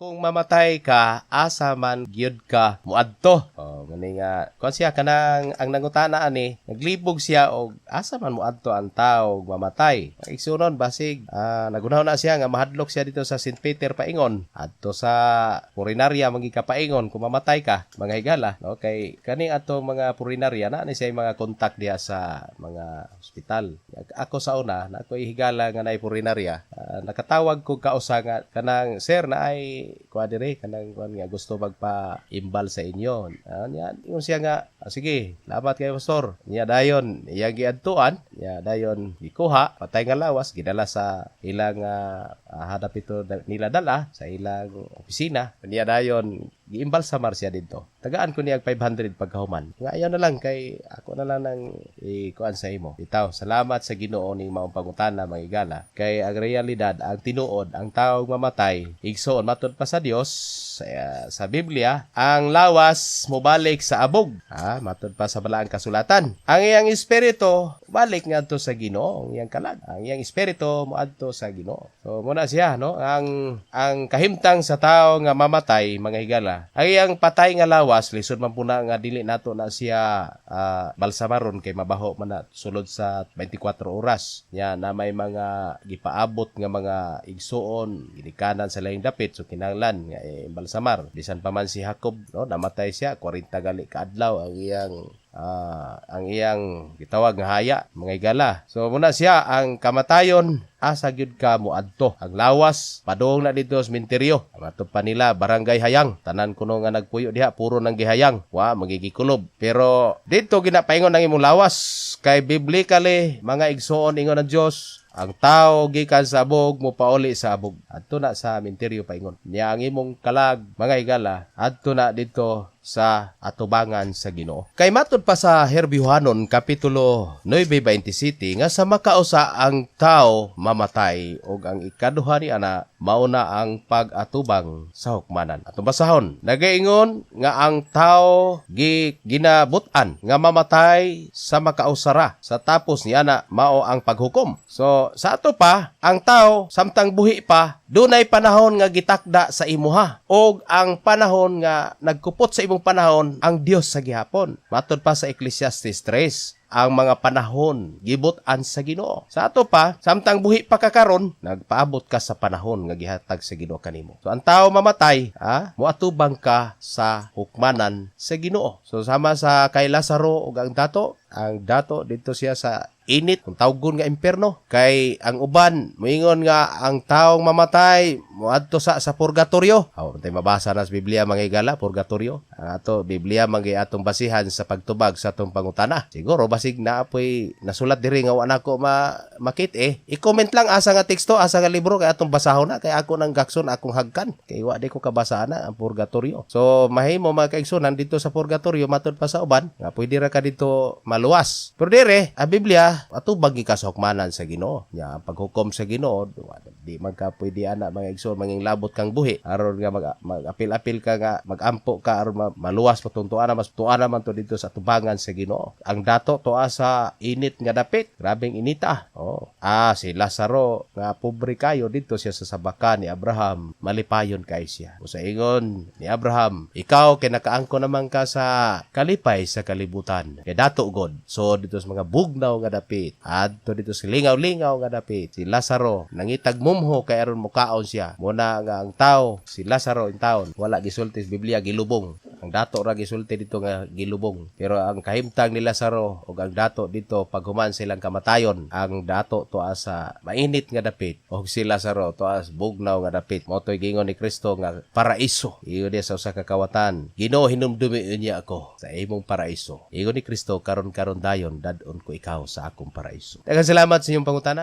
Kung mamatay ka, asa man gyud ka muadto? Oh, ngani nga kon siya kanang ang nangutana ani, naglibog siya og asa man muadto ang tao ug mamatay. Ang igsunon basig nagunaw na siya nga mahadlok siya dito sa St. Peter paingon. Adto sa punerarya man ka paingon kung mamatay ka, mga higala, no? Kay kani atong mga punerarya na ni siya mga contact diha sa mga ospital. Ako sa una, na ako higala nga naay punerarya, nakatawag ko kausa nga kanang sir na ay kuha dire kanang kuan nga gusto magpa-imbal sa inyo. Nya ingon siya nga, "Ah, sige, salamat kayo, pastor." Nya dayon iyang giadtuan, nya dayon gikuha patay nga lawas, gidala sa ilang hadap ito nila dala sa ilang opisina. Nya dayon giimbalsamar siya didto. Tagaan ko niya 500 pagkahuman. Nga ayaw na lang kay ako na lang nang ikuan sa imo. Bitaw, salamat sa Ginoo ning maong pangutana, mga higala. Kay ang realidad, ang tinuod, ang taong mamatay, igsoon matud pa sa Dios sa Biblia, ang lawas mobalik sa abog. Ha, matud pa sa balaang kasulatan. Ang iyang espiritu balik ngadto sa Ginoo, ang iyang kalag. Ang iyang espiritu moadto sa Ginoo. So muna siya, no, ang kahimtang sa tao nga mamatay, mga higala. Ang iyang patay nga lawas, lisod man po na nga dili nato na siya balsamaron kay mabaho man na sulod sa 24 oras. Nya na may mga gipaabot nga mga igsuon ginikanan sa laing dapit, so kinahanglan nga balsamar. Bisan pa man si Jacob, no, namatay siya 40 gali ka adlaw ang iyang gitawag nga haya, mga higala. So muna siya ang kamatayon, asa gyud ka moadto? Ang lawas padung na dito sa sementeryo. Matud pa nila, Barangay Hayang. Tanan kuno nga nagpuyo diha puro nang gihayang. Wa magigikulob. Pero dito ginapaingon ang imong lawas kay biblically, mga igsuon, ingon ng Dios, ang tao gikan sa abog mo pauli sa abog. Adto na sa sementeryo paingon. Niya ang imong kalag, mga higala, adto na dito sa atubangan sa Ginoo. Kay matud pa sa Herbiohanon kapitulo 9:27 nga sa makausa ang tao mamatay ug ang ikaduha ni ana mao na ang pag-atubang sa hukmanan. Atong basahon. Nagaingon nga ang tao gi ginabut-an nga mamatay sa makausara. Sa tapos ni ana mao ang paghukom. So sa ato pa, ang tao samtang buhi pa dunay panahon nga gitakda sa imuha og ang panahon nga nagkupot sa imong panahon ang Dios sa gihapon. Matod pa sa Ecclesiastes 3, ang mga panahon gibot-an sa Ginoo. Sa ato pa, samtang buhi pa ka karon, nagpaabot ka sa panahon nga gihatag sa Ginoo kanimo. So ang tao mamatay, moatubang ka sa hukmanan sa Ginoo. So sama sa kay Lazaro ug ang dato dito siya sa init kung tawgon nga imperno, kay ang uban moingon nga ang taong mamatay moadto sa purgatorio. Aw tay mabasa na sa Biblia, mga higala, purgatorio. Ang ato Biblia man atong basihan sa pagtubag sa atong pangutana. Siguro basig na apoy nasulat diri nga wa nako ma makit eh. I-comment lang asa nga teksto, asa nga libro, kay atong basahon na, kay ako nang gakson akong hagkan kay wa di ko kabasa na ang purgatorio. So mahimo, mga kaigsunan, dito sa purgatorio, matud pa sa uban nga pwede ra ka dito maluwas. Pero dire ang Biblia, atubag ka sa hukmanan sa Ginoo. Nya ang paghukom sa Ginoo, di man ka pwede ana, mga igsoon, manging labot kang buhi aron nga mag-apil-apil ka nga magampo ka aron maluwas pa tuana, mas tuana man to dito sa tubangan sa Ginoo. Ang dato toa sa init nga dapit, grabeng inita. Oh. Si Lazaro nga pobre kayo, dito siya sa sabaka ni Abraham, malipayon kay siya. O sa ingon ni Abraham, ikaw kay nakaangko naman ka sa kalipay sa kalibutan. Kay dato god. So dito sa mga bugnaw nga dapit, adto dito sa lingaw-lingaw nga dapit, si Lazaro nangitag mumho kay aron mukaon siya. Muna nga ang tao, si Lazaro in taon, wala gisulti sa Biblia gilubong. Ang dato ra gisulti dito nga gilubong. Pero ang kahimtang ni Lazaro ug ang dato dito paghuman silang kamatayon, ang dato tuwa sa mainit nga dapit ug si Lazaro tuwa sa bugnaw nga dapit. Mao to'y giingon ni Kristo nga paraiso. Iyo diya sa usa ka kawatan. "Ginoo, hinumdumi niya ako sa imong paraiso." Ingon ni Kristo, "Karon-karon dayon dad-on ko ikaw sa akong paraiso." Daghang salamat sa inyong pangutana.